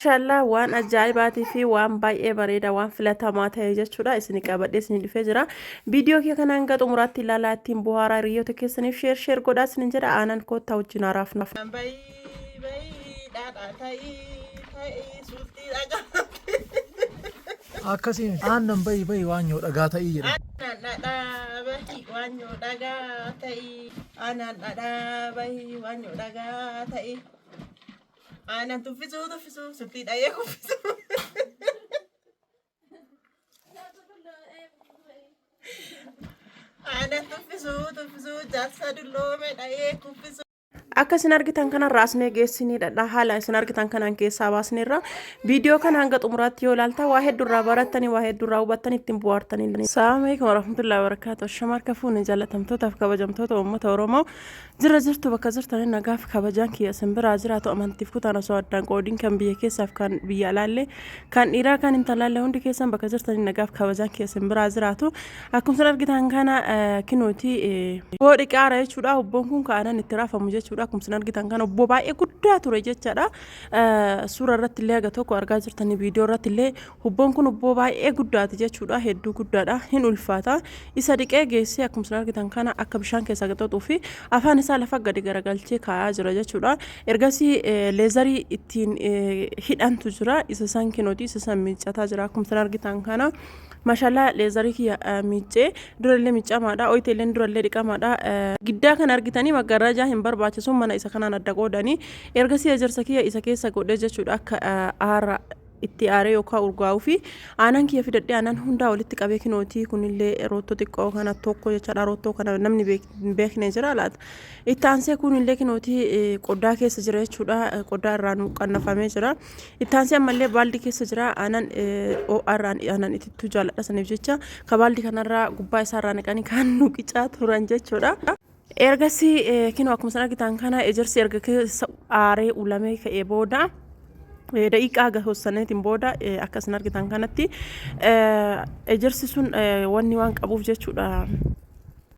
Mashallah, waan ajaa'ibaatii fi waan baay'ee bareeda, waan filatamaa ta'e jechuudha. Isin qabadhee isin dhufee jira. Viidiyoo kee kana hanga xumuraatti ilaalaa, ittiin buhaaraa, hiriyoota keessaniif share share godhaa isinin jedha. Aanan koottaa wajjin haaraaf. Bayii bayii dhadhaa ta'ii ta'ii sultii dhagaa. Akkasii aannan bayi bayi waanyoo dhagaa ta'ii jedhan. Aannan dhadhaa bahii waanyoo dhagaa ta'ii. Aannan dhadhaa bahii waanyoo dhagaa ta'ii. Aannan tuffisuu tuffisuu sultii dhayee kuffisuu. Aannan tuffisuu tuffisuu jaarsa dulloome dhayee kuffisuu. Akka isin argitan kana raasnee geessinii dhadhaa haala isin argitan kanaan keessaa baasneerra. Viidiyoo kana hanga xumuraatti yoo ilaaltan waa hedduurraa barattanii, waa hedduurraa hubattanii, ittiin bu'aartanii. Salaamu alaikum warahmatullahi wabarakatuh. Shamarka fuune jaallatamtootaaf kabajamtoota uummata Oromoo jira jirtu, bakka jirtanii nagaaf kabajaan kiyya isin biraa jiraatu. Amantiif kutaan osoo addaan qoodiin, kan biyya keessaaf kan biyya alaallee, kan dhiiraa kan intalaallee, hundi keessan bakka jirtanii nagaaf kabajaan kiyya isin biraa jiraatu. Akkuma isin argitan kana kinuuti hubboo dhiqaara jechuudha. Hubboon kun ka'anan itti raafamu jechuudha. Akkuma isin argitan kana hubboo baay'ee guddaa ture jechaadha. Suura irratti illee haga tokko argaa jirtanii, viidiyoo irratti illee hubboon kun hubboo baay'ee guddaati jechuudha. Hedduu guddaadha. Hin ulfaata. Isa dhiqee geessee akkuma isin argitan kana akka bishaan keessaa qaxaxuu fi afaan isaa lafa gadi garagalchee kaa'aa jira jechuudha. Ergasii leezarii ittiin hidhantu jira. Isa san kinooti isa san miiccataa jira akkuma isin argitan kana. Mashallah, leezarii kiyya miiccee durallee miiccamaadha. Oyiteelleen durallee dhiqamaadha. Giddaa kan argitanii maggarrajaa hin barbaachisu, mana isa kanaan adda qoodanii. Ergasii ejersa kiyya isa keessa godhee jechuudha, akka aara itti aaree yookaan urgaa'uu fi aanan kiyya fidadhee aanan hundaa walitti qabee kinootii. Kunillee roottoo xiqqoo kana tokko jechaadha. Roottoo kana namni hin beekne jira laata? Itti aansee kunillee kinootii qodaa keessa jira jechuudha. Qodaa irraa nu qannafamee jira. Itti aansee ammallee baaldii keessa jira. Aanan ho'aa irraan aanan itittuu jaalladha, saniif jecha ka baaldii kanarraa gubbaa isaarraa naqanii kan nu qicaa turan jechuudha. Ergasii kinoo akkuma isin argitan kana ejersi erga keessa aaree ulamee ka'ee booda, daqiiqaa gahossaniitiin booda, akka isin argitan kanatti ejersi sun wanni waan qabuuf jechuudha.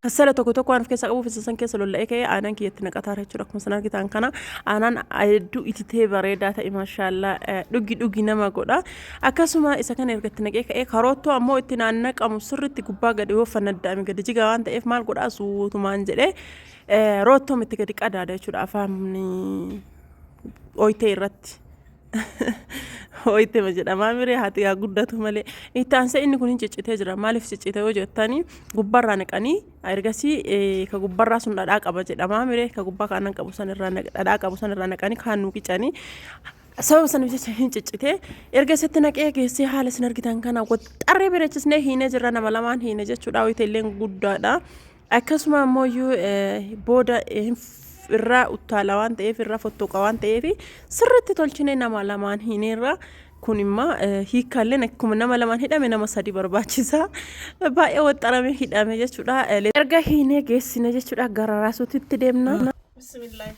Kassala tokko tokko waan of keessaa qabuuf isa san keessa lolla'ee ka'ee aanan kiyyatti naqataa jechuudha. Akkuma isin argitan kana aanan hedduu ititee bareedaa ta'e, maashaallaa, dhugi dhugi nama godha. Akkasuma isa kana erga itti naqee ka'ee karoottoo ammoo itti naannaqamu sirriitti gubbaa gadi yoo fanaddaame gadi jigaa waan ta'eef maal godhaa, suutumaan jedhee roottoom itti gadi qadaada jechuudha afaan ooyitee irratti. Ooyitema jedhamaa miree, haati haa guddatu malee. Itti aansee inni kun hin ciccitee jira. Maaliif ciccite yoo jettanii, gubbarraa naqanii ergasii ka gubbarraa sun dhadhaa qaba jedhamaa miree, ka gubbaa kaanan qabu san irraa dhadhaa qabu san irraa naqanii kaan nu qicanii. Sababa saniif jecha hin ciccite. Erga isatti naqee geessee haala isin argitan kana waxxarree bareechisnee hiinee jirra, nama lamaan hiine jechuudha. Ooyitee illee guddaadha. Akkasuma ammoo booda irraa uttaala waan ta'eef, irraa fottoqa waan ta'eef, sirriitti tolchine nama lamaan hiineerra. Kun immoo hiikkaalleen akkuma nama lamaan hidhame nama sadi barbaachisa. Baay'ee waxxarame hidhame jechuudha. Erga hiinee geessine jechuudha, gara raasuutti deemna. Bismillah.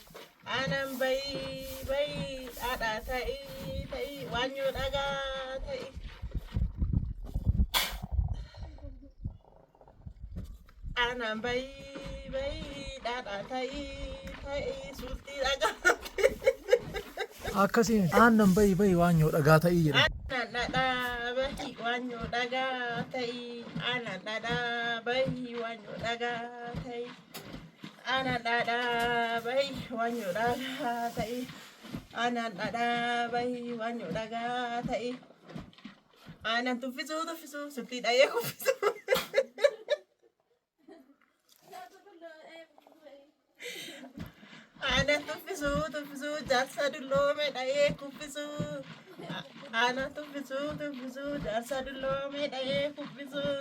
Aannan bayii bayii dhadhaa ta'ii ta'ii waanyoo dhagaa ta'ii. Aannan bayii bayii dhadhaa ta'ii ta'ii sultii dhagaa. Akkasii aannan bayi bayi waanyoo dhagaa ta'ii jedhan. Aannan dhadhaa bahii waanyoo dhagaa ta'ii. Aannan dhadhaa bahii waanyoo dhagaa ta'ii. Aannan dhadhaa bahii waanyoo dhagaa ta'ii. Aannan dhadhaa bahii waanyoo dhagaa ta'ii. Aannan tuffisuu tuffisuu sultii dhayee kuffisuu. Aannan tuffisuu tuffisuu jaarsa dulloome dhayee kuffisuu. Aannan tuffisuu tuffisuu jaarsa dulloome dhayee kuffisuu.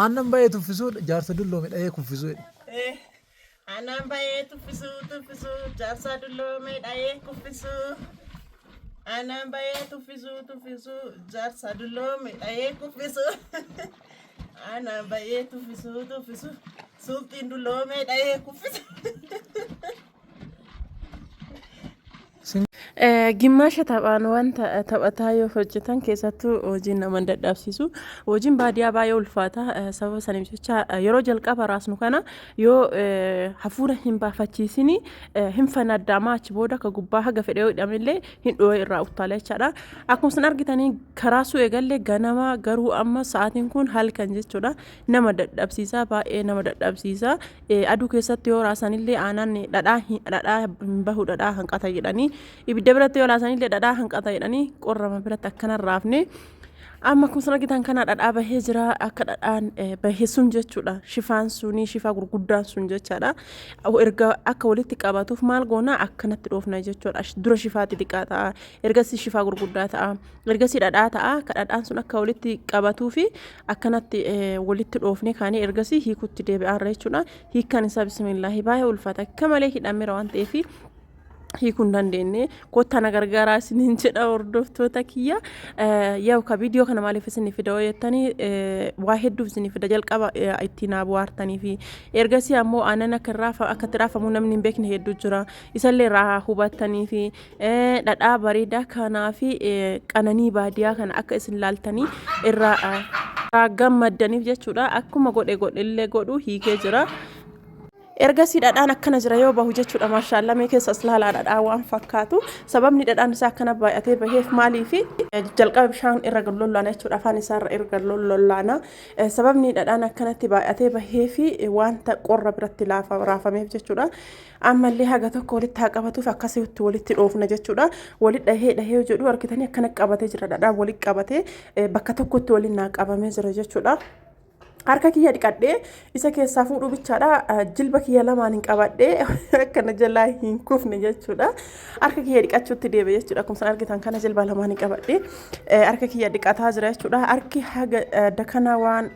Aannan bayee tuffisuu jaarsa dulloome dhayee kuffisuu jedhe. Aannan bayee tuffisuu tuffisuu jaarsa dulloome dhayee kuffisuu. Aannan bayee tuffisuu tuffisuu jaarsa dulloome dhayee kuffisuu. Aannan bayee tuffisuu tuffisuu sultiin dulloome dhayee kuffisuu. Gimmaasha taphaan wanta taphataa yoo hojjetan keessattuu hojiin nama hin dadhabsiisu. Hojiin baadiyyaa baay'ee ulfaata. Sababa saniif jecha yeroo jalqaba raasnu kana yoo hafuura hin baafachiisini hin fanaddaama achi booda akka gubbaa haga fedhe yoo hidhamellee hin dhoo'ee irraa uttaala jechaadha. Akkuma isin argitanii karaasuu eegalle ganama garuu amma sa'aatiin kun halkan jechuudha. Nama dadhabsiisa baay'ee nama dadhabsiisa. Aduu keessatti yoo raasanillee aanaan dhadhaa dhadhaa hin bahu dhadhaa hanqata jedhanii ibidda biratti yoo raasanillee dhadhaa hanqata jedhanii qorrama biratti akkana raafne. Amma akkuma isin argitan kana dhadhaa bahee jira akka dhadhaan bahee sun jechuudha shifaan suni shifaa gurguddaan sun jechaadha. Erga akka walitti qabatuuf maal goona akkanatti dhoofna jechuudha. Dura shifaa xixiqqaa ta'a ergasii shifaa gurguddaa ta'a. Ergasii dhadhaa ta'a. Akka dhadhaan sun akka walitti qabatuu fi akkanatti walitti dhoofne kaanii ergasii hiikutti deebi'aarra jechuudha. Hiikkaan isaa bismillaahi baay'ee ulfaata. Akka malee hidhameera waan ta'eef hiikuu hin dandeenye. Kottaa na gargaaraa isiniin jedha hordoftoota kiyya. Yaa'u ka viidiyoo kana maaliif isinii fida yoo jettanii waa hedduuf isinii fida jalqaba ittiin haa bohaartanii fi ergasii ammoo aannan akka irraa akka itti raafamu namni hin beekne hedduu jira. Isallee irraa hubattanii fi Dhadhaa bareedaa kanaa fi qananii baadiyaa kana akka isin laaltanii irraa gammaddaniif jechuudha. Akkuma godhe godhellee godhu hiikee jira. Ergasii dhadhaan akkana jira yoo bahu jechuudha. Maashaallaa mee keessa as laalaa dhadhaa waan fakkaatu. Sababni dhadhaan isaa akkana baay'atee baheef maaliifi jalqaba bishaan irra lollaana jechuudha. Afaan isaa irra erga lollaana. Sababni dhadhaan akkanatti baay'atee baheefi wanta qorra biratti raafameef jechuudha. Ammallee haga tokko walitti haa qabatuuf akkasitti walitti dhoofna jechuudha. Walitti dhahee dhahee jedhu argitanii akkana qabatee jira dhadhaan walitti qabatee bakka tokkotti waliin naa qabamee jira jechuudha. Harka kiyya dhiqadhee isa keessaa fuudhuu bichaadha. Jilba kiyya lamaan hin qabadhee akkana jalaa hin kufne jechuudha. Harka kiyya dhiqachuutti deebi'e jechuudha. Akkuma isin argitan kana jilba lamaan hin qabadhee harka kiyya dhiqataa jira jechuudha. Harki haga dakanaa waan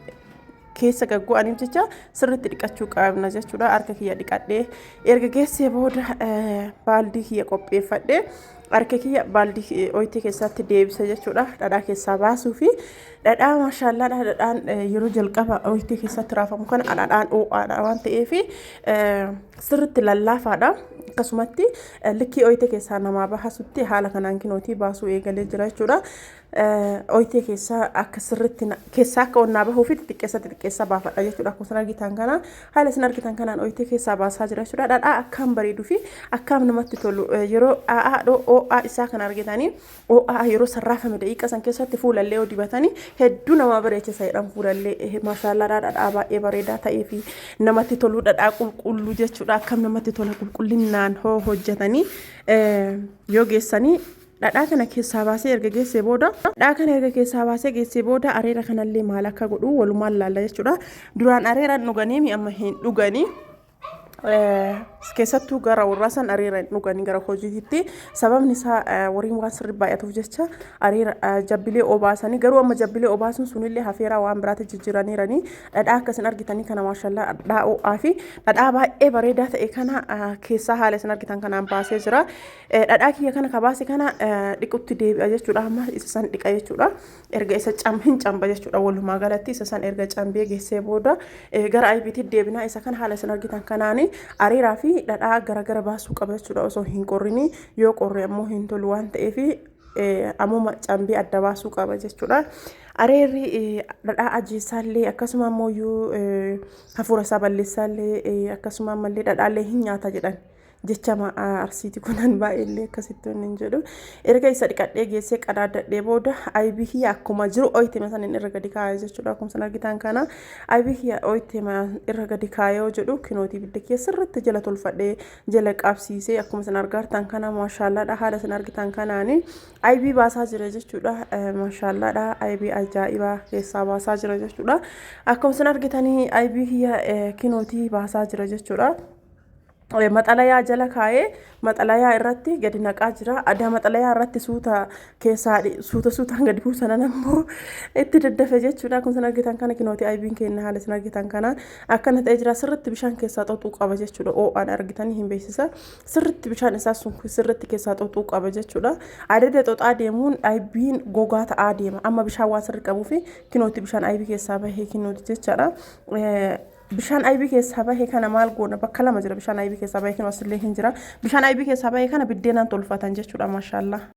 keessa gaggo'aniif jecha sirriitti dhiqachuu qabna jechuudha. Harka kiyya dhiqadhee erga geessee booda baaldii kiyya qopheeffadhee harka kiyya baaldii oyitee keessatti deebisa jechuudha. Dhadhaa keessaa baasuu fi dhadhaa maashaallaa dhadhaan yeroo jalqaba oyitee keessatti raafamu kana dhadhaan ho'aadha waan ta'eef sirriitti lallaafaadha. Akkasumatti likkii oyitee keessaa namaa bahasutti haala kanaan kinootii baasuu eegalee jira jechuudha. Oyitee keessaa akka sirriitti keessaa akka onnaa bahuu fi xixiqqeessa xixiqqeessa baafadha jechuudha. Akkuma isin argitan kana haala isin argitan kanaan oyitee keessaa baasaa jira jechuudha. Dhadhaa akkaan bareeduu fi akkaan namatti tolu yeroo haadhoo ho'aa isaa kan argitanii ho'aa yeroo sarraafame daqiiqa san keessatti fuulallee yoo dibatanii hedduu nama bareechisa jedhan fuulallee maashaallaa dhadhaa baay'ee bareedaa ta'ee fi namatti tolu dhadhaa qulqulluu jechuudha. Akkam namatti tola qulqullinnaan hoo hojjetanii yoo geessanii Dhadhaa kana keessaa baasee erga geessee booda dhadhaa kana erga keessaa baasee geessee booda areera kanallee maal akka godhu walumaan laalla jechuudha. Duraan areera hin dhuganii amma hin dhuganii. Keessattuu gara warraa san areera hin dhuganii gara hojiitti sababni isaa wariin waan sirri baay'atuuf jecha areera jabbilee obaasanii garuu amma jabbilee obaasuun sunillee hafeeraa waan biraatti jijjiiraniiranii dhadhaa akkasin argitanii kana maashallaa dhadhaa ho'aa fi dhadhaa baay'ee bareedaa ta'e kana keessaa haala isin argitan kanaan baasee jira. Dhadhaa kiyya kana ka baase kana dhiqutti deebi'a jechuudha. Amma isa san dhiqa jechuudha. Erga isa cam hin camba jechuudha. Walumaa galatti isa san erga cambee geessee booda gara aybiitti deebina. Isa kana haala isin argitan kanaani areeraa fi dhadhaa gara gara baasuu qaba jechuudha. Osoo hin qorrini yoo qorre ammoo hin tolu waan ta'eef ammuma cambee adda baasuu qaba jechuudha. Areerri dhadhaa ajeessaallee akkasuma ammoo hafuura isaa balleessaallee akkasuma ammallee dhadhaallee hin nyaata jedhan. Jechama arsiiti kunan baay'eellee akkasitti wanni hin jedhu. Erga isa dhiqadhee geessee qadaadadhee booda aybii kiyya akkuma jiru oyitema sanin irra gadi kaa'ee jechuudha. Akkuma isin argitan kana aybii kiyya oyitema irra gadi kaa'ee yoo jedhu kinootii ibidda kiyya sirriitti jala tolfadhee jala qabsiisee akkuma isin argaartan kana maashaallaadha haala isin argitan kanaani aybii baasaa jira jechuudha. Maashaallaadha aybii ajaa'ibaa keessaa baasaa jira jechuudha. Akkuma isin argitanii aybii kiyya kinootii baasaa jira jechuudha. Maxalayaa jala kaa'ee maxalayaa irratti gadi naqaa jira. Adaa maxalayaa irratti suuta keessaa suuta suutaan gadi buusanan ammoo itti daddafe jechuudha. Akkuma isin argitan kana kinooti aybiin keenya haala isin argitan kana akkana ta'ee jira. Sirritti bishaan keessaa xoxuu qaba jechuudha. Oo'aan argitanii hin beeksisa. Sirritti bishaan isaa sun sirritti keessaa xoxuu qaba jechuudha. Adada xoxaa deemuun aybiin gogaa ta'aa deema. Amma bishaan waan sirri qabuufi kinooti bishaan aybii keessaa bahee kinooti jechaadha. Bishaan aybii keessaa bahe kana maal goona? Bakka lama jira bishaan aybii keessaa bahe, kan asillee hin jira. Bishaan aybii keessaa bahe kana biddeenaan tolfatan jechuudha, maashaallah.